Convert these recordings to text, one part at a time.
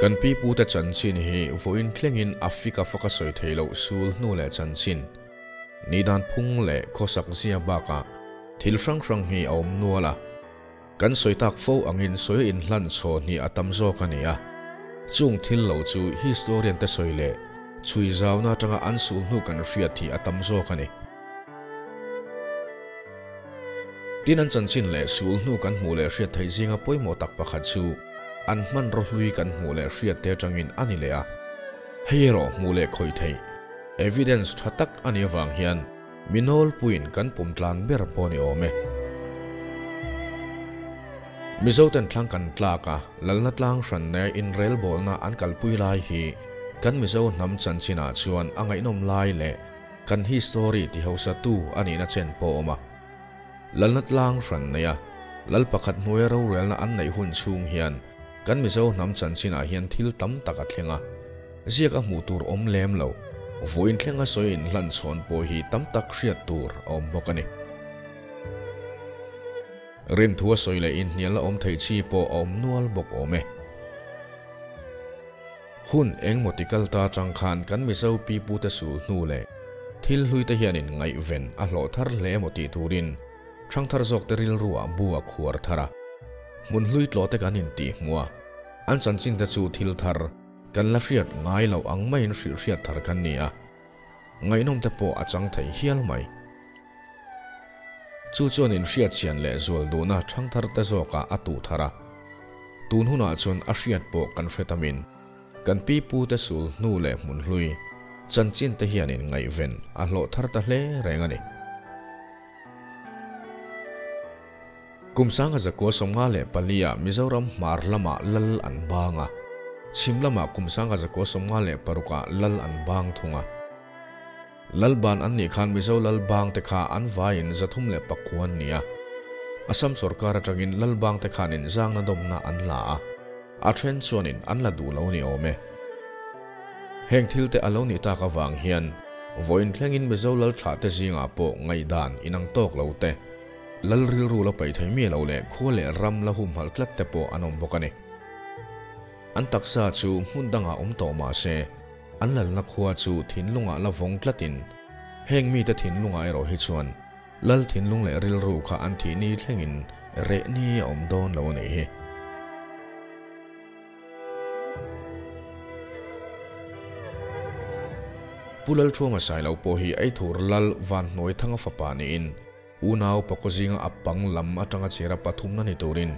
Kan pi pute chanchin hi vawiin thlengin a fik a fak a sawi thei loh sul hnu leh chanchin, ni dan phung leh khawsak zia bakah thil hrang hrang hi a awm nual a. Kan sawi tak fo angin sawi a inhlan chhaw hnih a tam zawk a ni a. Chung thil lo chu historian te sawi leh chhui zauna atanga an sul hnu kan hriat hi a tam zawk a ni. Tin an chanchin leh sul hnu kan hmuh leh hriat theih zinga pawimawh tak pakhat chu an hmanraw hlui kan hmuh leh hriat te atangin a ni leh a. Hei erawh hmuh leh khawih theih, evidence, tha tak a nih avang hian mi nawlpuiin kan pawm tlan ber pawh a ni awm e. Mizoten thlang kan tlak a, lalna tlang hran nea inrelbawlna an kalpui lai hi kan Mizo hnam chanchinah chuan a ngaihnawm lai leh Kan history ti hausa tu a nihna chen pawh awm a. Lalna tlang hran nei a, lal pakhat hnuaia rorelna an neih hun chhung hian kan Mizo hnam chanchinah hian thil tam tak a thleng a. Ziak a hmuh tur awm lem lo, vawiin thlenga sawi inhlan chhawn pawh hi tam tak hriat tur a awm bawk a ni. Rinthua sawi leh inhnialna awm thei chi pawh a awm nual bawk awm e. Hun engmaw ti kal ta atang khan kan Mizo pipute sul hnu leh thil hlui te hianin ngaihven a hlawh thar hle emaw tih turin ṭhangthar zawk te rilru ah bu a khuar thar a. Hmun hlui tlawh te kan intih hmuh a, an chanchin te chu thil thar kan la hriat ngai loh ang maiin hrilh hriat thar kan ni a, ngaihnawm te pawh a chang thei hial mai. Chu chuan inhriatchian leh zual duhna ṭhangthar te zawkah a tuh thar a. Tun hunah chuan a hriat pawh kan hre tamin, kan pi pute sul hnu leh hmun hlui, chanchin te hianin ngaihven a hlawh thar ta hle reng a ni. Kum sanga zakua 54 ah Mizoram hmar lamah lal an bang a, chhim lamah kum sanga zakua 56 ah lal an bang thung a. Lalban an nih khan Mizo Lalbang te kha an vaiin 309 an ni a. Assam sorkar atangin Lalbang te khanin zangna dawmna an la a, a then chuanin an la duh lo ni awm e. Heng thil te a lo nih tak avang hian vawiin thlengin Mizo Lalthlah te zingah pawh ngaihdan inang tawk lo te, Lal rilru la paih thei mi lo leh khua leh ram la humhalh tlat te pawh an awm bawk a ni. An taksa chu hmun dangah awm tawh mah se, An lalna khua chu thinlungah la vawng tlatin, heng mite thinlungah erawh hi chuan lal thinlung leh rilru kha an thih ni thlengin reh ni a awm dawn lo a nih hi. Pu Lalthuama Sailo pawh hi Eithur Lal Vanhnuai Thanga fapa niin, unau pakua zinga a pang lam atanga chhira pathumna ni turin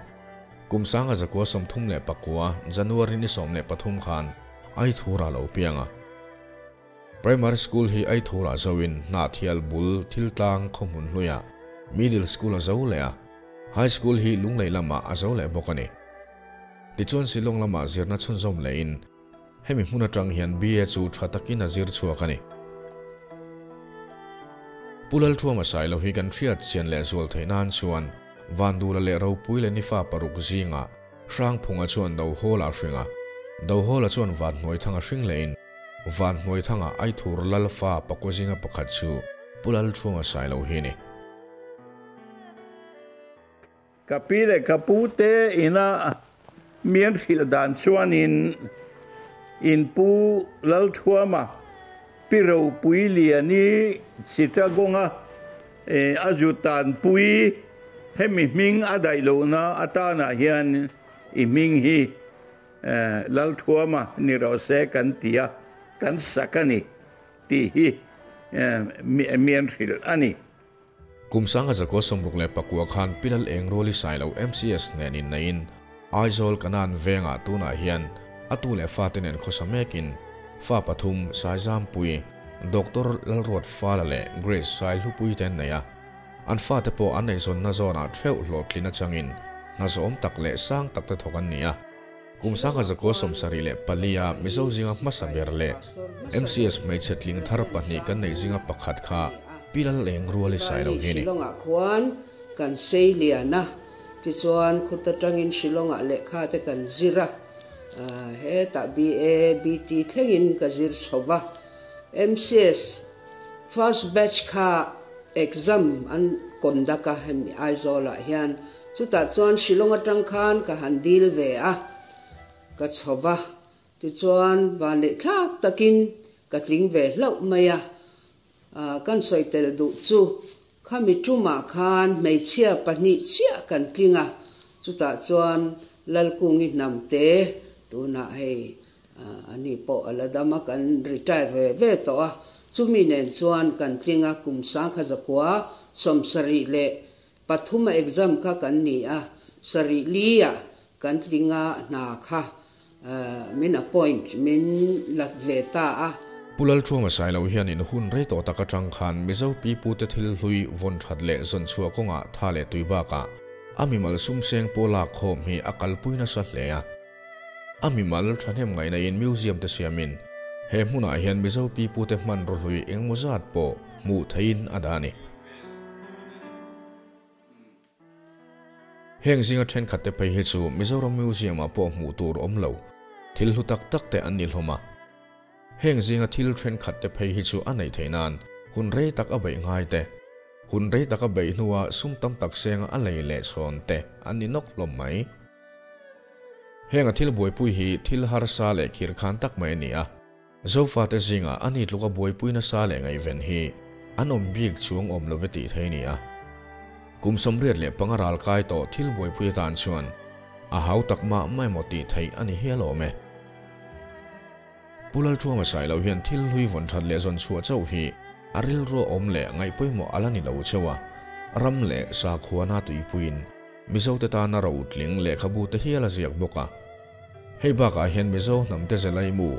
kum 1939 January ni 13 khan Aithura lo piang a. Primary School hi Aithura zoin Hnahthial bul Thiltlang khawhmun hluiah Middle School a zo leh a, High School hi Lunglei lamah a zo leh bawk a ni. Tichuan Shillong lamah zirna chhunzawm lehin Hemi hmun atang hian BA chu tha takin a zir chhuak a ni. Pu Lalthuama Sailo hi kan hriat chian leh zual theih nan chuan Vandula leh Ropui leh Nifa paruk zingah Hrangphunga chuan Dohawla a hring a, Dohawla chuan Vanhnuaithanga hring lehin Vanhnuaithanga Aithur Lalfa pakua zinga pakhat chu Pu Lalthuama Sailo hi a ni. Ka pi leh ka pu te ina mian hrilh dan chuanin in pu Lalthuama pi Ropui Liani Chittagong-a a zu tanpui hemi hming a daih lohna atanah hian i hming hi Lalthuama ni rawh se kan ti a, kan sak a ni tih hi mian hrilh a ni. Kum 1969 khan Pi Lal Eng Ruali Sailo MCS nen inneihin Aizawl Kanan vengah tunah hian a tu leh fate nen khawsa mekin fa pathum Saizampui, Doctor Lalruat Fala leh Grace Saihlupui te an nei a. An fate pawh an eizawnna zawnah theuh hlawhtlin atangin hna zawm tak leh sang tak te thawk an ni a. Kum 1974 a Mizo zinga hmasa ber leh MCS hmeichhe tling thar pahnih kan neih zinga pakhat kha Pi Laleng Ruali Sailo hi a ni. Shillong-ah khuan kan sei lian a, tichuan khut atangin Shillong-ah lehkha te kan zir a, hetah BA, BT thlengin ka zir chho va. MCS first batch kha exam an conduct a hemi Aizawl-ah hian Chutah chuan Shillong atang khan ka han dil ve a, ka chho va. Tichuan vanneih thlak takin ka tling ve hlauh mai a, kan sawi tel duh chu khami tumah khan hmeichhia pahnih chiah kan tling a, chutah chuan Lalkungi hnamte tunah hei ani pawh a la dam a, kan retire ve ve tawh a, chumi nen chuan kan tling a, kum sangkha zakua 73 a exam kha kan ni a, sarih li ah kan tling a hna kha min appoint min la ve ta a. Pu Lalṭhuama Sailo hian in hun rei tawh tak aṭang khan Mizo pipute thil hlui vawn ṭhat leh zawn chhuah kawngah tha leh tui bakah a mimal sumseng pawh lak khawm hi a kalpui nasa hle a. A mimal ṭhahnem ngaihna in museum te siamin he hmunah hian Mizo pipute hmanraw hlui engmaw zat pawh hmuh theihin a dah a ni. Heng zinga thenkhat te phei hi chu Mizoram Museum ah pawh hmuh tur awm lo, thil hlu tak tak te an ni hlawm a. Heng zinga thil thenkhat te phei hi chu a neih theih nan hun rei tak a beih ngai te, hun rei tak a beih hnua sum tam tak senga a lei leh chhawn te an ni nawk hlawm mai. Heng a thil buaipui hi thil harsa leh khirkhan tak mai a ni a. Zofate zingah a ni tluka buaipui nasa leh ngaihven hi an awm bik chuang awm lo ve tih thei a ni a. Kum 85 ral kai tawh thil buaipui atan chuan a hau tak mah mah emaw tih theih a ni hial awm e. Pu Lalṭhuama Sailo hian thil hlui vawn that leh zawn chhuah chauh hi a rilru awm leh ngaihpawimawh a la ni lo cheu a, ram leh sakhuana tuipuiin Mizote tana rotling lehkhabu te hial a ziak bawk a. Hei bakah hian Mizo hnamte Zelaimu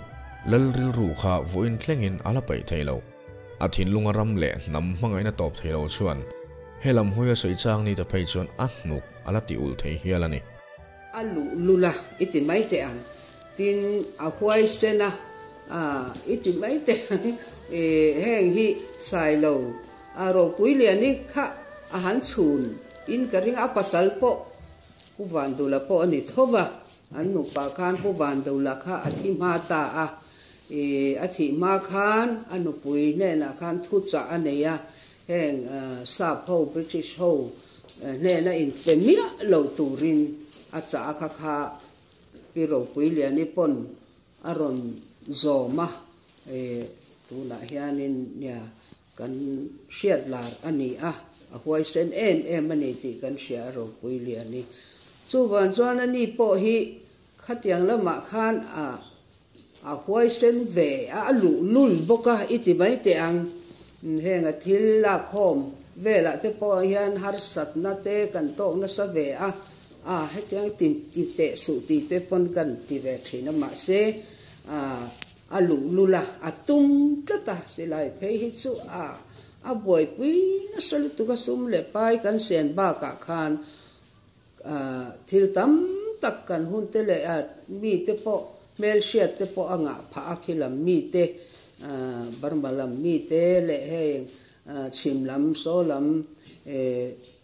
lal rilru kha vawiin thlengin a la paih thei lo. A thinlunga ram leh hnam hmangaihna tawp thei lo chuan he lam hawia sawi chang ni ta phei chuan a hnuk a la ti ulh thei hial a ni. A luh lul a, i ti mai teh ang. Tin, a huaisen a, i ti mai teh ang. Heng hi Sailo a ropui liani kha a han chhun in ka ring a, a pasal pawh Pu Vandula pawh a ni tho va, an nupa khan Pu Vandula kha a thi hma ta a, ih a thih hma khan a nupui hnenah khan thuchah a nei a, heng sap ho, British ho hnena inpe miah lo turin a chah a kha kha Pi Ropuiliani pawn a rawn zawm a, ih tunah hianin nia Kan hriat lar a ni a, a huaisen em em a ni tih kan hria a ropui lian i. Chuvang chuan a ni pawh hi khatiang lamah khan a a huaisen ve a, a luh lul bawk a i ti mai teh ang. Heng a thil lakkhawm velah te pawh hian harsatna te kan tawk nasa ve a, a hetiang ti ti teh suh tih te pawn kan ti ve thin a mahse a A luhlul a, a tum tlat a, silai phei hi chu a a buaipui nasa lutuk a, sum leh pai kan sen bakah khan thil tam tak kan hun te leh a mite pawh hmelhriat te pawh a ngah phah a, khi lam mite Burma lam mite leh heng chhim lam saw lam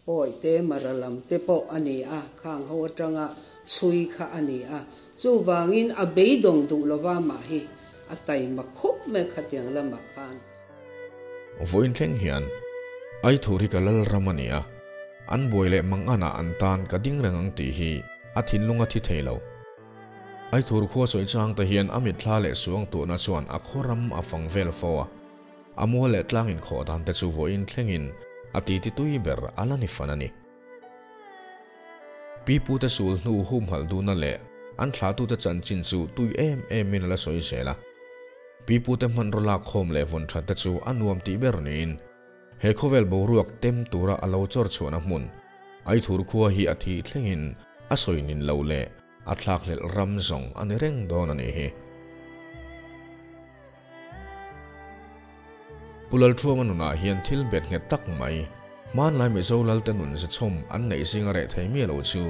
pawi te Mara lam te pawh a ni a, khang ho atanga chhui kha a ni a. Chuvangin a beidawng duh lova mah hi a taima khup mai khatiang lamah khan. Vawiin thleng hian Aithur hi ka lal ram a ni a, an buai leh manganah an tan ka ding reng ang tih hi a thinlung a thi thei lo. Aithur khua sawi chang te hian a mitthla leh suang tuhna chuan a khaw ram a fang vel fo a, a mual leh tlang inkhawh dan te chu vawiin thlengin a titi tui ber a la ni fan a ni. Pipute sul hnu humhalh duhna leh an thlahtute chanchin chu tui em emin a la sawi zel a. Pipute hmanraw lak khawm leh vawn that te chu a nuam tih ber niin he khawvel boruak tem tura a lo chawr chhuahna hmun Aithur khua hi a thih thlengin a sawi nin lo leh a thlakhlelh ram zawng a ni reng dawn a nih hi. Pu Lalṭhuama nunah hian thil bet nghet tak mai, hmanlai Mizo Lalte nun zachhawm an neih zinga reh thei miah lo chu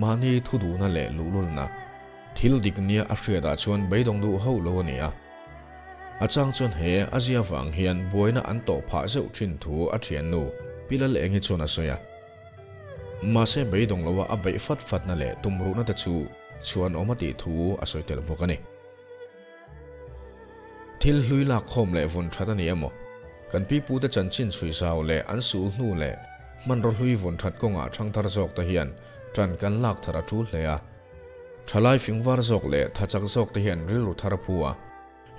mahni thuduhna leh luhlulna, thil dik nia a hriatah chuan beidawng duh hauh lo a ni a. A chang chuan he a zia vang hian buaina an tawh phah zeuh thin thu a thiannu Pi Lalengi chuan a sawi a. Mahse beidawng loa a beih fat fatna leh tumruhna te chu chhuanawm a tih thu a sawi tel bawk a ni. Thil hlui lak khawm leh vun that a ni emaw? Kan pipute chanchin chhui zau leh an sul hnu leh hmanraw hlui vun that kawngah thangthar zawk te hian tan kan lak thar a tul hle a. Thalai fingvar zawk leh thachak zawk te hian rilru thar a phu a,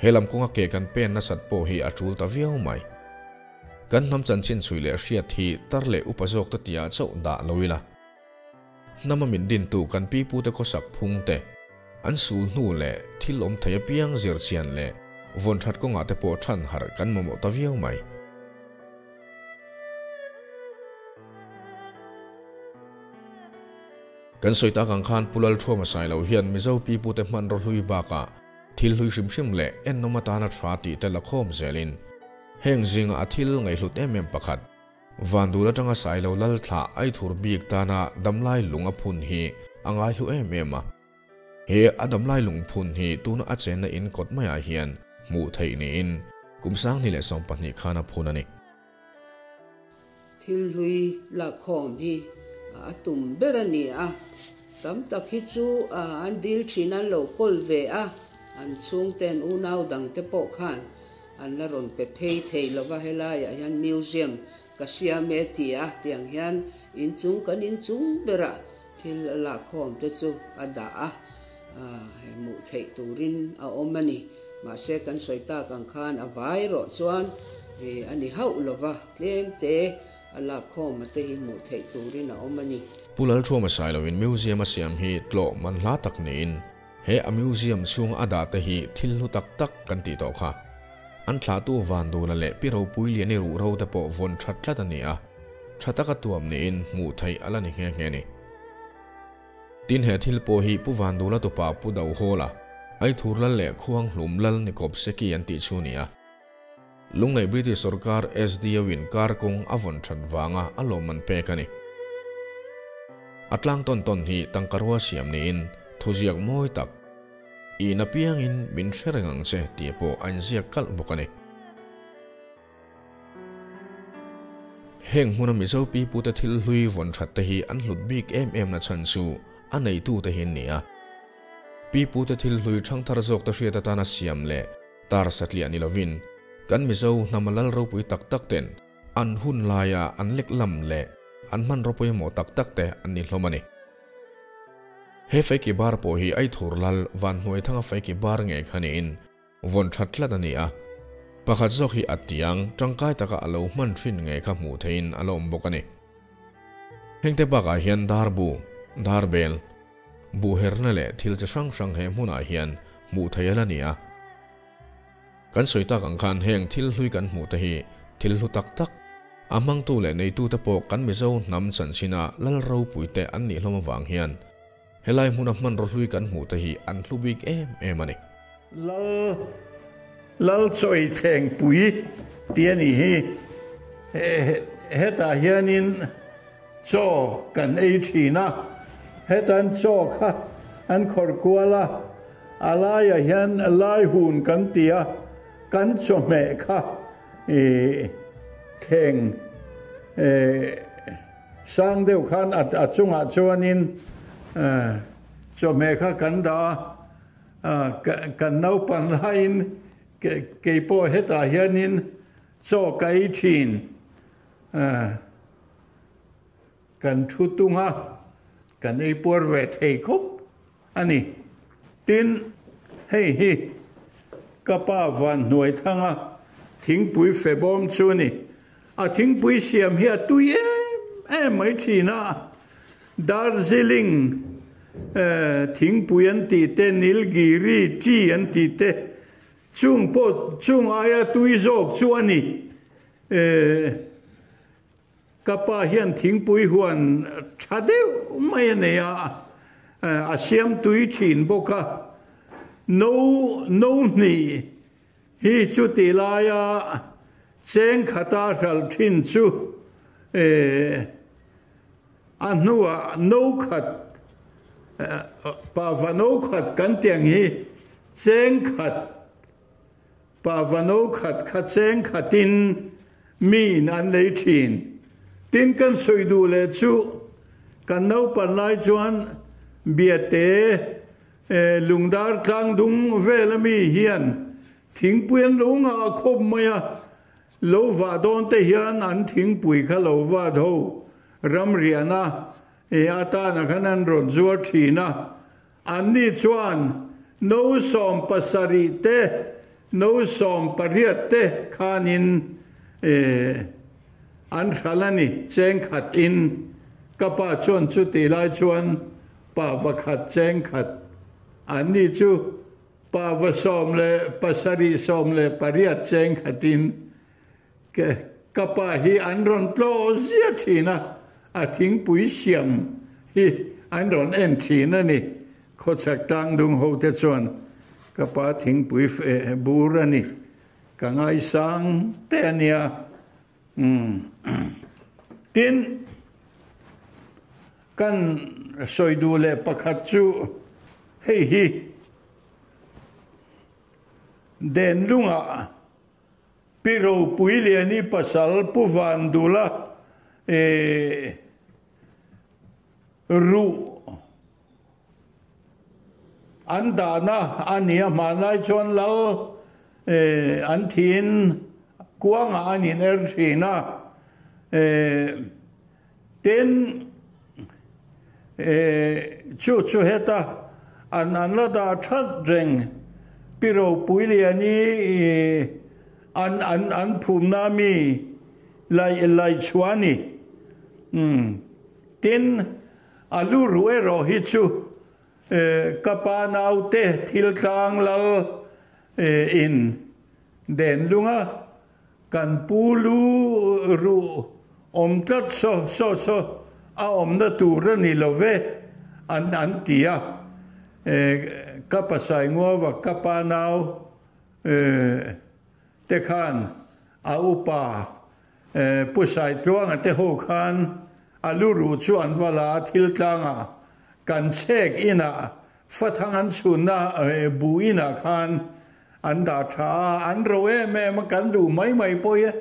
he lam kawnga ke kan pen nasat pawh hi a tul ta viau mai. Kan hnam chanchin chhui leh hriat hi tar leh upa zawk te tia chauh dah lo ila. Hnama min dintu kan pipute khawsak phung te, an sul hnu leh thil awm thei apiang zir chian leh vawn that kawngah te pawh than harh kan mamawh ta viau mai. Kan sawi tak ang khan Pu Lalthuama Sailo hian Mizo pipute hmanraw hlui bakah thil hlui hrim hrim leh ennawm atana tha tih te la khawm zelin heng zinga a thil ngaihhlut em em pakhat Vandul atanga Sailo lal thlah ai thur bik tana damlai lung a phun hi a ngaihlu em em a. He a damlai lung phun hi tuna a chenna in kawt maiah hian hmuh theih niin kum 2020 khan a phun a ni. Thil hlui lakkhawm hi a tum ber a ni a, tam tak hi chu an dil thin an lo kawl ve a, an chhungten unau dangte pawh khan an la rawn pe phei thei lova helaiah hian museum ka siam e ti a, tiang hian inchung kan inchung berah thil a lakkhawm te chu a dah a, hmuh theih turin a awm a ni. Mahse kan sawi tak ang khan a vai erawh chuan a ni hauh lova, tlem te a lakkhawm a te hi hmuh theih turin a awm a ni. Pu Lalthuama Sailoin museum a siam hi tlawh man hla tak niin he a museum chhunga a dah te hi thil hlu tak tak kan tih tawh kha. An thlahtu Vandula leh Pi Ropuiliani ruhro te pawh vawn that tlat a ni a, tha taka tuam niin hmuh theih a la ni nghe nghe a ni. Tin he thil pawh hi Pu Vandula tupa Pu Dohawla, Aithur lal leh Khuanghlum lal ni kawp Seki an tih chu a ni a. Lunglei British sorkar SDO in kar kawng a vawn that vanga a lawmman pek a ni. A tlang tawn tawn hi tangkarua siam niin thuziak mawi tak, I na piangin min hre reng ang che tih pawh a inziak kalh bawk a ni. Heng hmuna Mizo pipute thil hlui vawn that te hi an hlut bik em em na chhan chu a neitute hi an ni a. Pipute thil hlui thangthar zawk te hriat atana siam leh tar satliah ni lovin kan Mizo hnama lal ropui tak tak ten an hun laia an lek lam leh an hmanraw pawimawh tak tak te an ni hlawm a ni. He feiki bar pawh hi Aithur lal Vanhnuai thanga feiki bar ngei kha niin vawn that tlat a ni a. Pakhat zawk hi a tiang tangkai taka a lo hman thin ngei kha hmuh theihin a la awm bawk a ni. Hengte bakah hian darbu, darbel, buhherna leh thil chi hrang hrang he hmunah hian hmuh theih a la ni a. Kan sawi tak ang khan heng thil hlui kan hmuh te hi thil hlu tak tak, a hmangtu leh neitute pawh kan Mizo hnam chanchina lal ropui te an nih hlawm avang hian helai hmuna hmanraw hlui kan hmuh te hi an hlu bik em em a ni. Lal Lal chawi thleng pui tih a nih hi. Hetah hianin chaw kan ei thin a, hetan chaw kha an khawrh kual a, a laiah hian lai hun kan ti a, kan chawhmeh kha thleng sang deuh khan a chungah chuanin chawhmeh kha kan dah a, kan naupan laiin keipawh hetah hianin chaw ka ei thin. Kan thu tung a, kan ei puar ve thei khawp a ni. Tin, hei hi ka pa Vanhnuai thanga thingpui fe bawm chu a ni. A thingpui siam hi a tui em em mai thin a, Darjeeling thingpui an tih te, Nilgiri tea an tih te, chung pawh chung aia tui zawk chu a ni. Ka pa hian thingpui huan tha deuh mai a nei a, a siam tui thin bawk a. No no hnih hi chuti laia cheng khata hralh thin chu a hnuah no khat pava no khat kan tih ang hi cheng khat Pa vano khat kha cheng khatin miin an lei thin. Tin kan sawi duh leh chu kan naupan lai chuan Biate Lungdar tlangdung vela mi hian thingpui an lo ngah khawp mai a, lo vah dawn te hian an thingpui kha lo vat ho ramriahna atana khan an rawn zuar thin a. Anni chuan no 70 te, no 18 te khanin an hralh a ni, cheng khat in. Ka pa chuan chutih lai chuan pa va khat cheng khat. Anni chu pa va 17 18 cheng khatin Ka pa hi an rawn tlawh zia thin a, a thingpui siam hi an rawn en thin a ni. Khawchhak tlangdung ho te chuan ka pa thingpui bur a ni, ka ngaisang te a nia. Tin, kan sawi duh leh pakhat chu hei hi Denlungah Pi Ropuiliani pasal Pu Vandula eh ruh an dahna a ni a, hmanlai chuan lal eh an thiin kuangah an in er thin a, eh tin eh chu chu heta an an la dah that reng Pi Ropuiliani eh an an an phumna mi lai lai chhuah a ni. Umm tin a lu ruh erawh hi chu eh ka pa naute thil tlang lal eh in den lunga kan pu lu ruh awm tlat saw saw saw a awmna tur a ni lo ve an an ti a eh ka pasai nguava ka pa nau eh te khan a upa Pu Saitluanga te ho khan a lu ruh chu an va la a, thil tlangah kan chhek inah fathang an chhunna bu inah khan an dah tha a, an ro em em a, kan duh mai mai pawh hi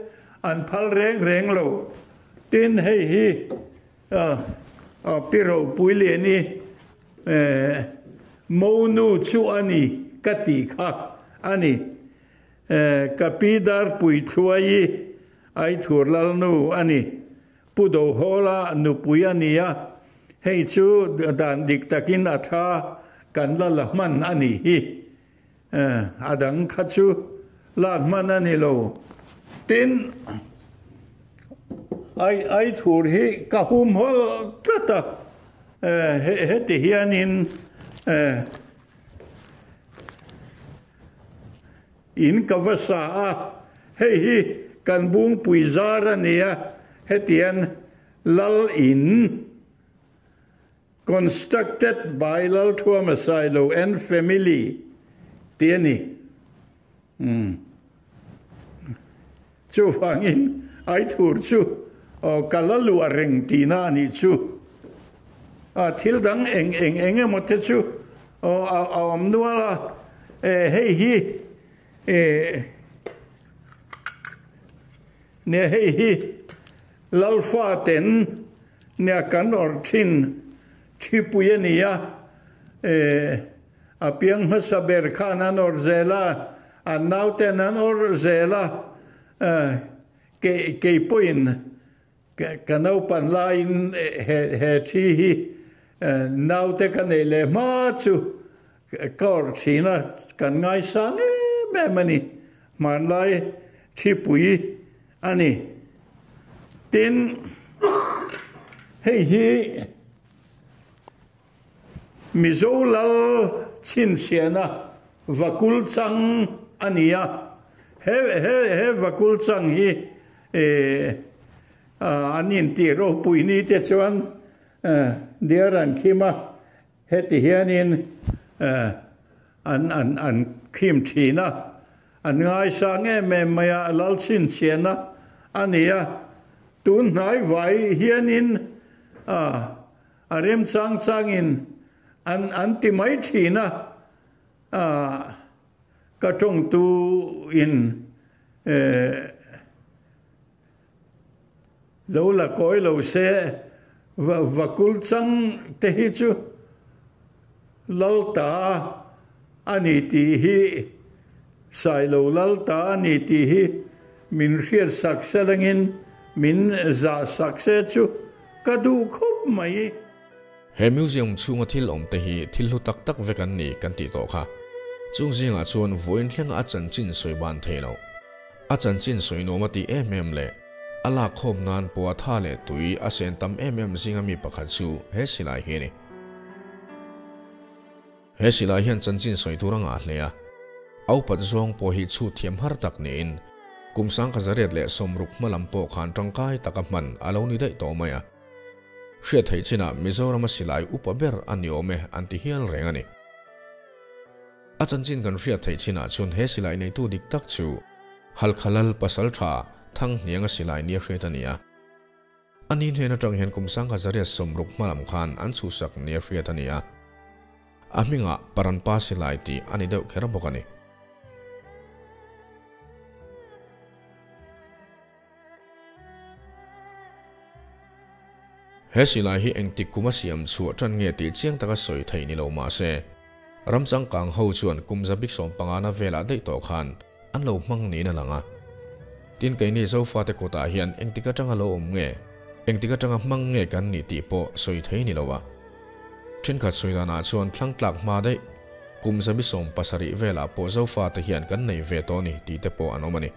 an phal reng reng lo. Tin, hei hi Pi Ropuiliani monu chu a ni ka tih kha a ni. Ka pi Darpui Thluai Aithur Lalnu a ni. Pu Dohawla nupui a ni a, hei chu dan dik takin a thla kan la la hman a nih hi. A dang kha chu lak hman a ni lo. Tin, Aithur hi ka hum hawl tlat a, heti hianin In ka va sa a, hei hi kan bungpui zar a nia, hetian Lal In, constructed by Lalthuama Sailo and family tih a ni. Umm. Chuvangin Aithur chu ka la luah reng tihna a nih chu. A thil dang eng eng eng emaw te chu a awm nual a, hei hi nia hei hi Lalfa ten nia kan awrh thin thipui a ni a, A piang hmasa ber khan an awrh zel a, an nauten an awrh zel a, kei kei pawhin ka naupan laiin he he thi hi naute ka neih leh hma chu ka awrh thin a, kan ngaisang em em a ni, hmanlai thipui a ni. Tin, hei hi. Mizo lal chhinchhiahna Vakul chang a ni a, he he he Vakul chang hi an intih ropui ni te chuan diar an khim a, heti hianin an an an khim thin a, an ngaisang em em mai a, lal chhinchhiahna a ni a, tun hnai vai hianin A remchang changin an an ti mai thin a, ka tawngtu in lo la kawi lo se, vakul chang te hi chu Lalta a ni tih hi, Sailo Lalta a ni tih hi min hriat sak selangin min zah sak se chu ka duh khawp mai. He museum chhunga thil awm te hi thil hlu tak tak vek an ni kan tih tawh kha. Chung zingah chuan vawiin thlenga a chanchin sawi ban thei lo. A chanchin sawi nuam a tih em em leh a lak khawm nan pawha tha leh tui a sen tam em em zinga mi pakhat chu he silai hi a ni. He silai hian chanchin sawi tur a ngah hle a, a upat zawng pawh hi chhut thiam har tak niin kum 1960 hma lam pawh khan tangkai taka hman a lo ni daih tawh mai a. Hriat theih chinah Mizorama silai upa ber a ni awm e an ti hial reng a ni. A chanchin kan hriat theih chinah chuan he silai neitu dik tak chu Halkha Lal pasal tha Thanghnianga silai nia hriat a ni a. A ni hnen atang hian kum 1960 hma lam khan an chhuhsak nia hriat a ni a. A hmingah Paranpa silai tih a ni deuh kher bawk a ni. He silai hi engtik kum a siam chhuah tan nge tih chiang taka sawi theih ni lo mah se, ram changkang ho chuan kum zabik sawmpangana velah daih tawh khan an lo hmang niin a lang a. Tin keini Zofate kutah hian engtik atanga lo awm nge, engtik atanga hmang nge kan nih tih pawh sawi thei ni lo a. Thenkhat sawi danah chuan thlangtlak hma daih kum zabi 17 velah pawh Zofate hian kan nei ve tawh a ni tih te pawh an awm a ni.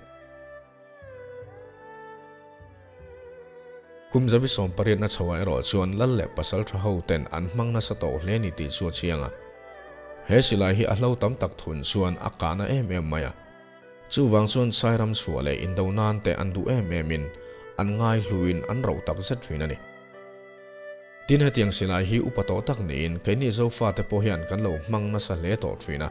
Kum 18 na chhoah erawh chuan lal leh pasal tha ho ten an hmang nasa tawh hle ni tih chu a chiang a. He silai hi a hlo tam tak thun chuan a kahna em em mai a. Chuvang chuan Sairam chhuah leh indo nan te an duh em em in an ngai hluin an roh tak zet thin a ni. Tin hetiang silai hi upa tawh tak niin keini Zofate pawh hian kan lo hmang nasa hle tawh thin a.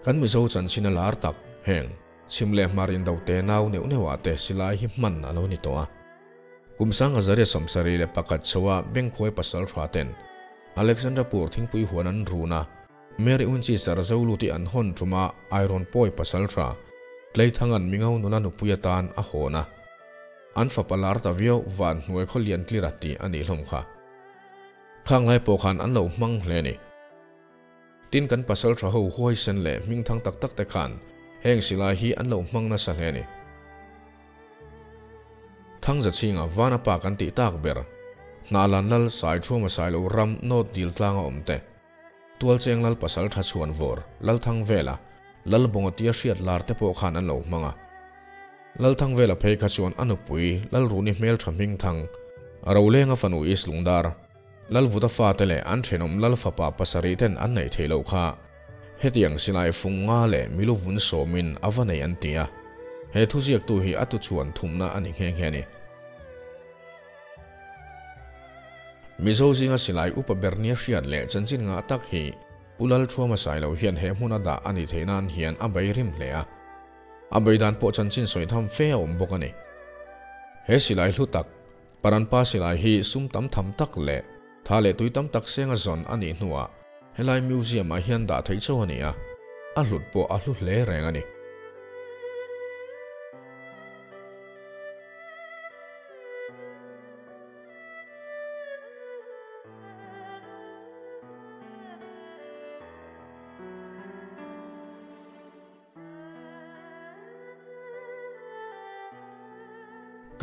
Kan Mizo chanchin a lar tak heng. Chhim leh hmar indo te nau neuh neuhah te silai hi hman a lo ni tawh a. Kum 1971 chhoa Bengkhuai pasal tha ten Alexandra Pur thingpui huan an run a, Mary Unchi Sarzo luti an hawn tuma Iron Pawi pasal tha Tleithangan Mingau nula nupui atan a hawn a. An fapa lar ta viau van hnuai khaw lian tlir a tih a nih hlawm kha. Khang lai pawh khan an lo hmang hle a ni. Tin kan pasal tha ho huai sen leh hming thang tak tak te khan heng silai hi an lo hmang nasa hle a ni. Thangza chhinga vana pa kan tih tak ber. Hna lan lal sai thuama sai lo ram nawt dil tlanga awm te. Tual cheng lal pasal tha chhuan vawr lal thang vela lal bunga tia hriat lar te pawh khan an lo hmang a. Lal thang vela phei kha chuan a nupui lal runi hmel tha hming thang rolenga fanu is lungdar lal vuta fa te leh an thenawm lal fapa pasarih ten an nei thei lo kha. Hetiang silai fung nga leh milu vun sawmin a va nei an ti a. He thuziak tu hi a tu chuan thumna a ni nghe nghe a ni. Mizo zinga silai upa ber nia hriat leh chanchin ngah tak hi Pu Lal Thuama sai lo hian he hmuna dah a ni theih nan hian a bei rim hle a. A bei dan pawh chanchin sawi tham fe a awm bawk a ni. He silai hlu tak, Paranpa silai hi sum tam tham tak leh tha leh tui tam tak senga zawn a nih hnuah helai museum ah hian dah theih chauh a ni a, a hlut pawh a hlu hle reng a ni.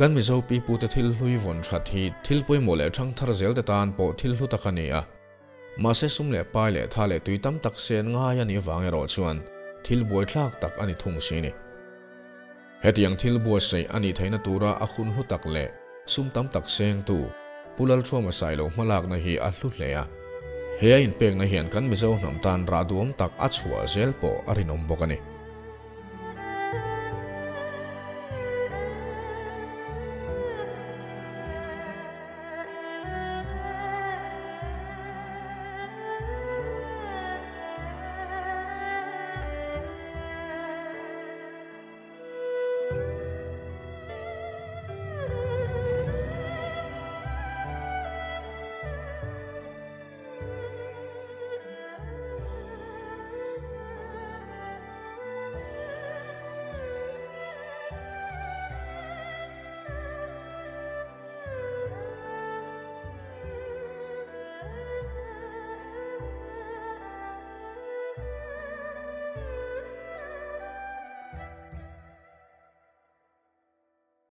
Kan Mizo pipute thil hlui vawn that hi thil pawimawh leh thang thar zel te tan pawh thil hlu tak a ni a. Mahse sum leh pai leh tha leh tui tam tak sen ngai a nih vang erawh chuan thil buaithlak tak a ni thung si ni. Hetiang thil buatsaih a nih theihna tura a hun hlu tak leh sum tam tak sengtu Pu Lalthuama sai lo hmalakna hi a hlu hle a. He a inpekna hian kan Mizo hnam tan rah duam tak a chhuah zel pawh a rinawm bawk a ni.